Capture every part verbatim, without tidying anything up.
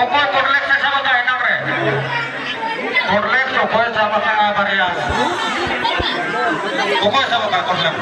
ᱚᱠᱚᱭ ᱠᱚᱨᱞᱮᱠ ᱥᱮ ᱥᱟᱵ ᱟᱠᱟᱫ ᱮᱱᱟᱝ ᱨᱮ? ᱠᱚᱨᱞᱮᱠ ᱚᱠᱚᱭ ᱥᱟᱵ ᱟᱠᱟᱫᱼᱟ ᱵᱟᱨᱭᱟ? ᱚᱠᱚᱭ ᱥᱟᱵ ᱟᱠᱟᱫ ᱠᱚᱨᱞᱮᱠ?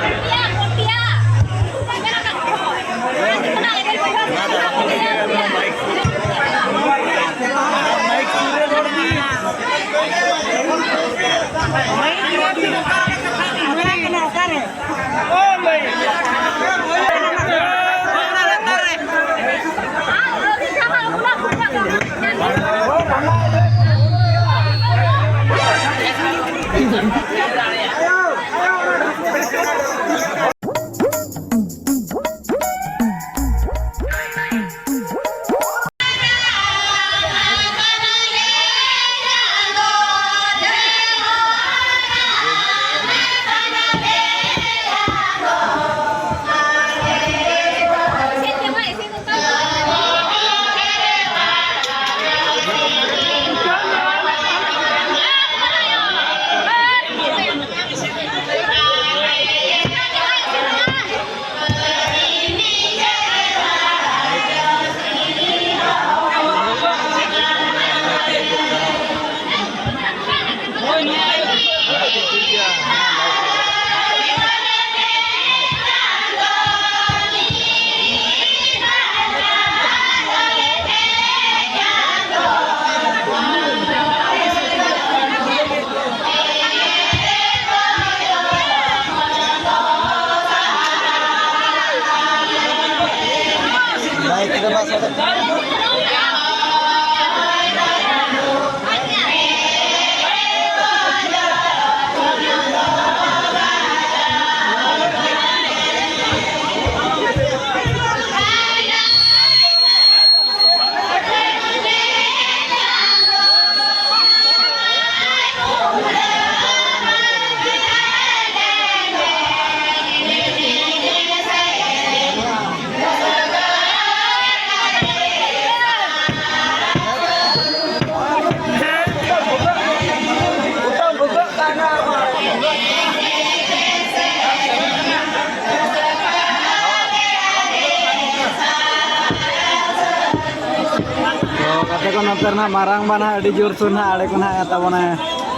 ᱫᱮᱠᱷᱚ, ᱱᱚᱛᱮ ᱨᱮᱱᱟᱜ ᱢᱟᱨᱟᱝ ᱵᱟ ᱱᱟᱦᱟᱜ ᱟᱹᱰᱤ ᱡᱳᱨ ᱥᱳᱨ ᱱᱟᱦᱟᱜ ᱟᱲᱮ ᱠᱚ ᱱᱟᱦᱟᱜ ᱛᱟᱵᱚᱱᱮ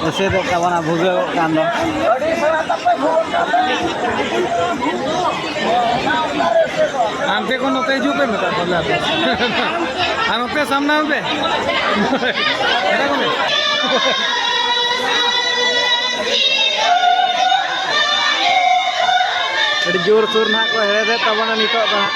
ᱮᱥᱮᱫᱮᱫ ᱛᱟᱵᱚᱱᱟ, ᱵᱷᱩᱜᱟᱹᱜᱚᱜ ᱠᱟᱱ ᱫᱚ᱾ ᱦᱟᱱᱛᱮ ᱠᱷᱚᱱ ᱱᱚᱛᱮ ᱦᱤᱡᱩᱜ ᱯᱮ ᱢᱮᱛᱟ ᱠᱚᱣᱟ, ᱟᱯᱮ᱾ ᱟᱨ ᱱᱚᱛᱮ ᱥᱟᱢᱱᱟ ᱯᱮ᱾ ᱢᱮᱛᱟ ᱠᱚ ᱢᱮ᱾ ᱟᱹᱰᱤ ᱡᱳᱨ ᱥᱳᱨ ᱱᱟᱦᱟᱜ ᱠᱚ ᱦᱮᱲᱦᱮᱫᱮᱫ ᱛᱟᱵᱚᱱᱟ ᱱᱤᱛᱚᱜ ᱫᱚ ᱦᱟᱸᱜ᱾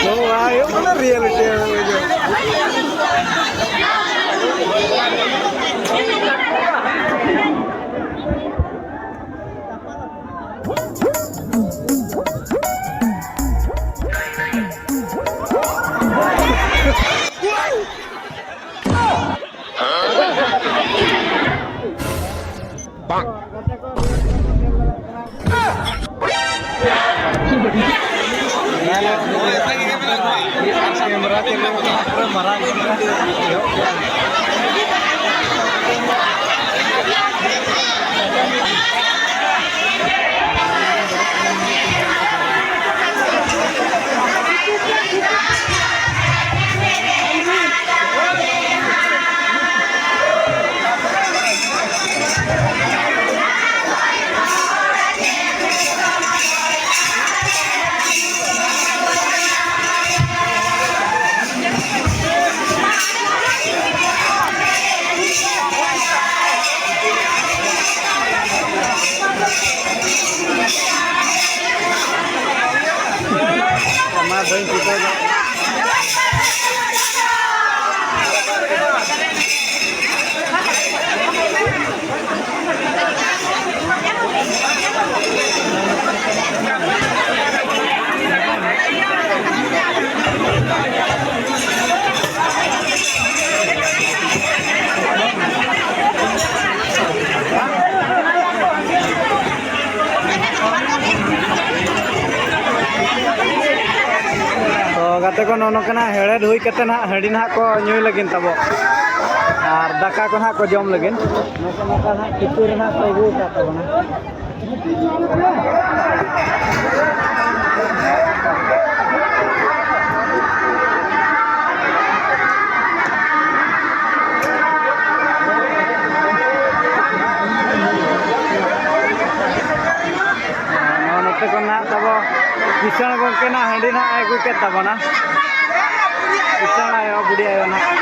ᱱᱚᱣᱟ ᱦᱩᱭᱩᱜ ᱠᱟᱱᱟ reality᱾ ᱢᱟ ᱵᱟᱹᱧ ᱴᱷᱤᱠᱟᱹᱭᱮᱫᱟ᱾ ᱛᱚ ᱜᱟᱛᱮ ᱠᱚ, ᱱᱚᱜᱼᱚ ᱱᱚᱝᱠᱟᱱᱟᱜ ᱦᱮᱲᱦᱮᱫ ᱦᱩᱭ ᱠᱟᱛᱮ ᱱᱟᱦᱟᱜ ᱦᱟᱺᱰᱤ ᱱᱟᱦᱟᱜ ᱠᱚ ᱧᱩᱭ ᱞᱟᱹᱜᱤᱫ ᱛᱟᱵᱚ, ᱟᱨ ᱫᱟᱠᱟ ᱠᱚ ᱱᱟᱦᱟᱜ ᱠᱚ ᱡᱚᱢ ᱞᱟᱹᱜᱤᱫ᱾ ᱱᱚᱝᱠᱟ ᱱᱚᱝᱠᱟ ᱱᱟᱦᱟᱜ ᱴᱤᱯᱩ ᱨᱮ ᱱᱟᱦᱟᱜ ᱠᱚ ᱟᱹᱜᱩ ᱟᱠᱟᱫ ᱛᱟᱵᱚᱱᱟ᱾ ᱱᱚᱜᱼᱚ ᱱᱚᱛᱮ ᱠᱷᱚᱱ ᱱᱟᱦᱟᱜ ᱛᱟᱵᱚ ᱠᱤᱥᱟᱹᱬ ᱜᱚᱢᱠᱮ ᱱᱟᱦᱟᱜ ᱦᱟᱺᱰᱤ ᱱᱟᱦᱟᱜ ᱮ ᱟᱹᱜᱩ ᱠᱮᱫ ᱛᱟᱵᱚᱱᱟ᱾ ᱠᱤᱥᱟᱹᱬ ᱟᱭᱳ, ᱵᱩᱰᱷᱤ ᱟᱭᱳ ᱱᱟᱦᱟᱜ᱾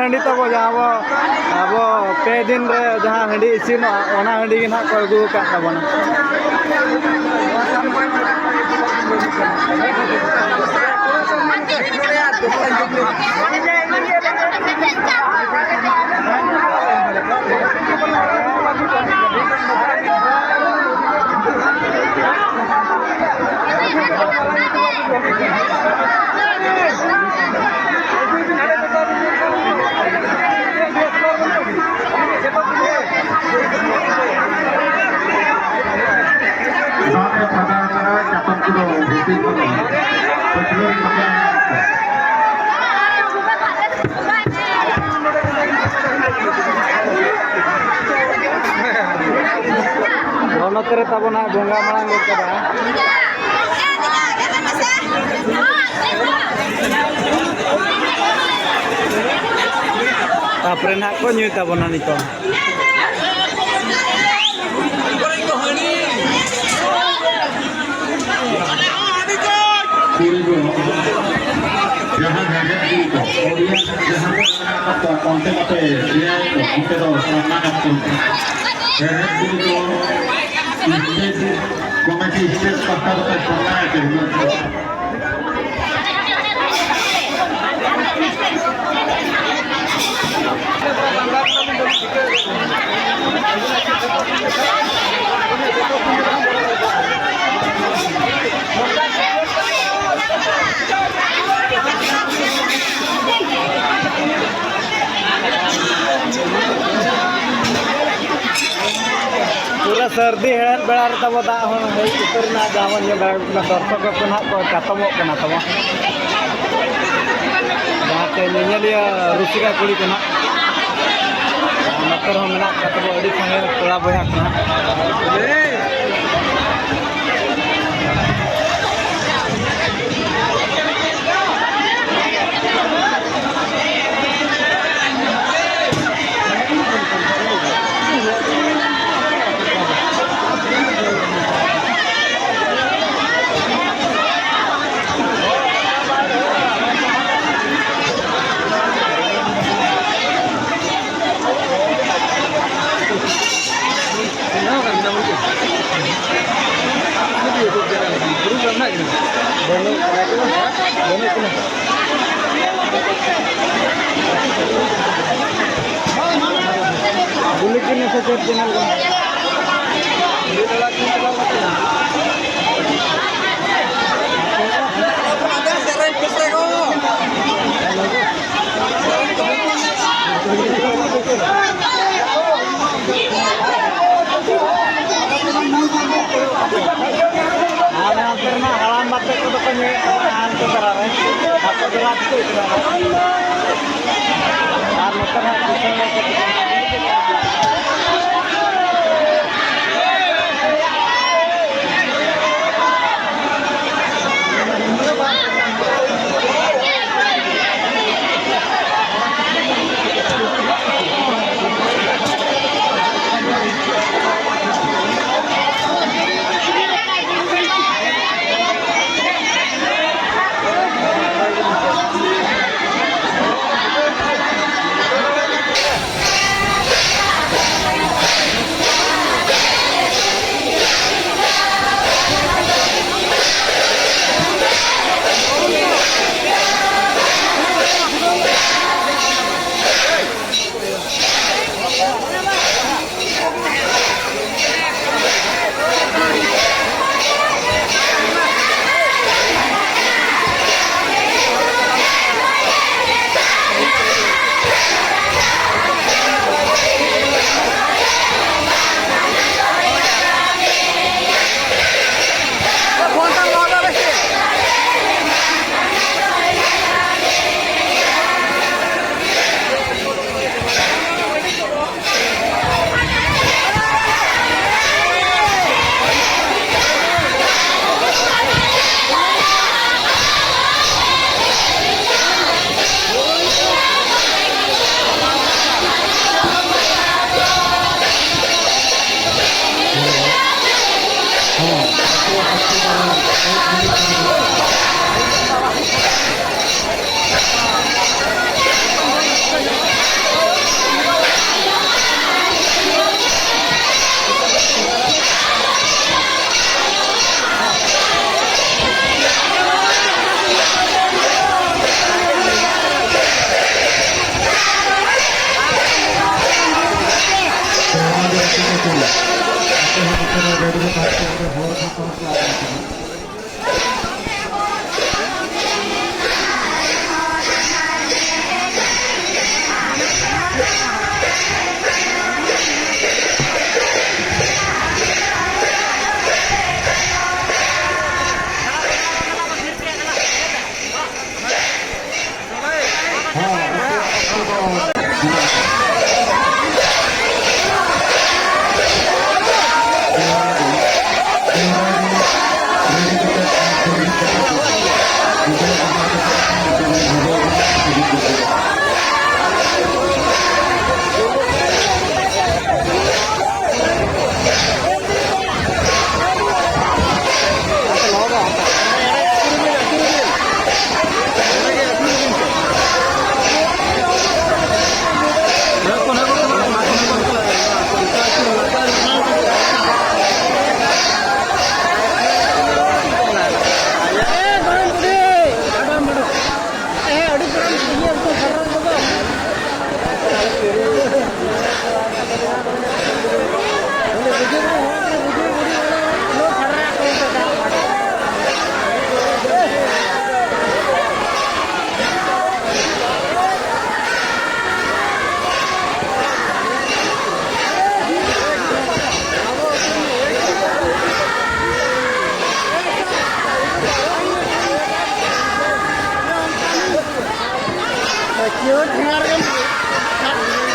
ᱦᱟᱺᱰᱤ ᱛᱟᱵᱚ, ᱡᱟᱦᱟᱸ ᱟᱵᱚ, ᱟᱵᱚ ᱯᱮ ᱫᱤᱱ ᱨᱮ ᱡᱟᱦᱟᱸ ᱦᱟᱺᱰᱤ ᱤᱥᱤᱱᱚᱜᱼᱟ, ᱚᱱᱟ ᱦᱟᱺᱰᱤ ᱜᱮ ᱱᱟᱦᱟᱜ ᱠᱚ ᱟᱹᱜᱩ ᱟᱠᱟᱫ ᱛᱟᱵᱚᱱᱟ᱾ ᱫᱟᱜ ᱮ ᱯᱷᱟᱸᱠᱟ ᱟᱠᱟᱫᱼᱟ, ᱪᱟᱛᱚᱢ ᱠᱚᱫᱚ ᱵᱷᱩᱛᱤ ᱠᱷᱚᱱ ᱯᱟᱹᱴᱷᱩᱣᱟᱹ ᱠᱚ᱾ ᱱᱚᱜᱼᱚ ᱱᱚᱛᱮ ᱨᱮ ᱛᱟᱵᱚᱱ ᱦᱟᱸᱜ ᱵᱚᱸᱜᱟ ᱢᱟᱲᱟᱝ ᱜᱚᱫ ᱠᱟᱫᱟ᱾ ᱛᱟᱯᱚᱨᱮ ᱱᱟᱦᱟᱜ ᱠᱚ ᱧᱩᱭ ᱛᱟᱵᱚᱱᱟ ᱱᱤᱛᱚᱝ᱾ ᱠᱩᱲᱤ ᱠᱚ, ᱡᱟᱦᱟᱸ ᱦᱮᱲᱦᱮᱫ ᱠᱩᱲᱤ ᱠᱚ, ᱚᱱᱛᱮ ᱢᱟᱯᱮ ᱞᱟᱹᱭᱟ ᱠᱚ, ᱚᱱᱛᱮ ᱫᱚ ᱥᱟᱢᱱᱟ ᱠᱟᱛᱮ ᱦᱮᱲᱦᱮᱫ ᱠᱩᱲᱤ ᱠᱚ, stage committee stage ᱯᱟᱦᱴᱟ ᱫᱚᱯᱮ ᱥᱟᱢᱱᱟ ᱠᱟᱛᱮ ᱦᱩᱭᱩᱜ᱾ ᱯᱩᱨᱟᱹ ᱥᱟᱹᱨᱫᱤ ᱦᱮᱲᱦᱮᱫ ᱵᱮᱲᱟ ᱨᱮ ᱛᱟᱵᱚ ᱫᱟᱜ ᱦᱚᱸ ᱦᱮᱡ ᱩᱛᱟᱹᱨ ᱮᱱᱟ, ᱡᱟᱦᱟᱸ ᱵᱚᱱ ᱧᱮᱞ ᱫᱟᱲᱮᱭᱟᱜ ᱠᱟᱱᱟ, ᱫᱚᱨᱥᱚᱠ ᱠᱚ ᱱᱟᱦᱟᱜ ᱠᱚ ᱪᱟᱛᱚᱢᱚᱜ ᱠᱟᱱᱟ ᱛᱟᱵᱚ᱾ ᱡᱟᱦᱟᱸᱛᱮ ᱧᱮᱧᱮᱞᱤᱭᱟᱹ ᱨᱩᱥᱤᱠᱟ ᱠᱩᱲᱤ ᱠᱚ ᱱᱟᱦᱟᱜ ᱱᱚᱛᱮ ᱨᱮᱦᱚᱸ ᱢᱮᱱᱟᱜ ᱠᱚᱣᱟ ᱛᱟᱵᱚ ᱟᱹᱰᱤ ᱥᱟᱸᱜᱮ ᱯᱮᱲᱟ ᱵᱚᱭᱦᱟ ᱠᱚ ᱱᱟᱦᱟᱜ᱾ ᱵᱟᱹᱱᱩᱜ ᱠᱚᱣᱟ᱾ ᱵᱟᱹᱱᱩᱜ ᱠᱚᱣᱟ᱾ ᱵᱩᱞᱤ ᱠᱤᱱ ᱥᱮ ᱪᱮᱫ ᱪᱮᱱᱮᱞ ᱠᱟᱱᱟ? ᱟᱨ ᱚᱱᱛᱮ ᱨᱮᱱᱟᱜ ᱦᱟᱲᱟᱢ ᱵᱟᱛᱮ ᱠᱚᱫᱚ ᱠᱚ ᱧᱩᱭᱮᱫ ᱛᱟᱵᱚᱱᱟ ᱦᱟᱱᱛᱮ ᱫᱷᱟᱨᱟ ᱨᱮ᱾ ᱟᱠᱚ ᱫᱷᱟᱨᱟ ᱛᱮᱠᱚ ᱤᱫᱤ ᱠᱟᱜᱼᱟ᱾ ᱟᱨ ᱱᱚᱛᱮ ᱨᱮᱱᱟᱜ ᱫᱤᱥᱚᱢ ᱨᱮ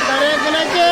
ᱫᱟᱲᱮᱭᱟᱜ ᱠᱟᱱᱟ ᱪᱮ?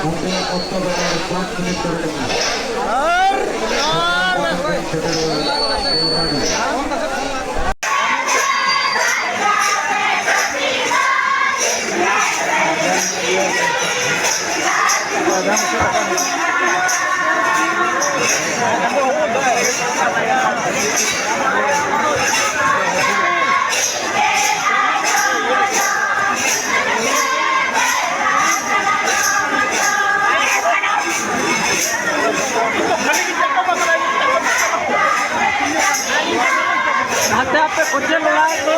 ᱜᱚᱢᱠᱮ, ᱚᱠᱛᱚ ᱫᱚ ᱟᱨ ᱯᱟᱸᱪ ᱢᱤᱱᱤᱴ ᱠᱚᱨᱮ ᱢᱮᱱᱟᱜᱼᱟ᱾ ᱦᱟᱱᱛᱮ ᱟᱯᱮ ᱠᱚᱪᱮ ᱞᱚᱲᱟᱭ ᱠᱚ᱾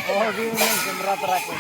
ᱦᱚᱲ ᱜᱮ ᱩᱱᱟᱹᱜ ᱡᱚᱵᱽᱨᱟ ᱛᱟᱨᱟ ᱠᱚ᱾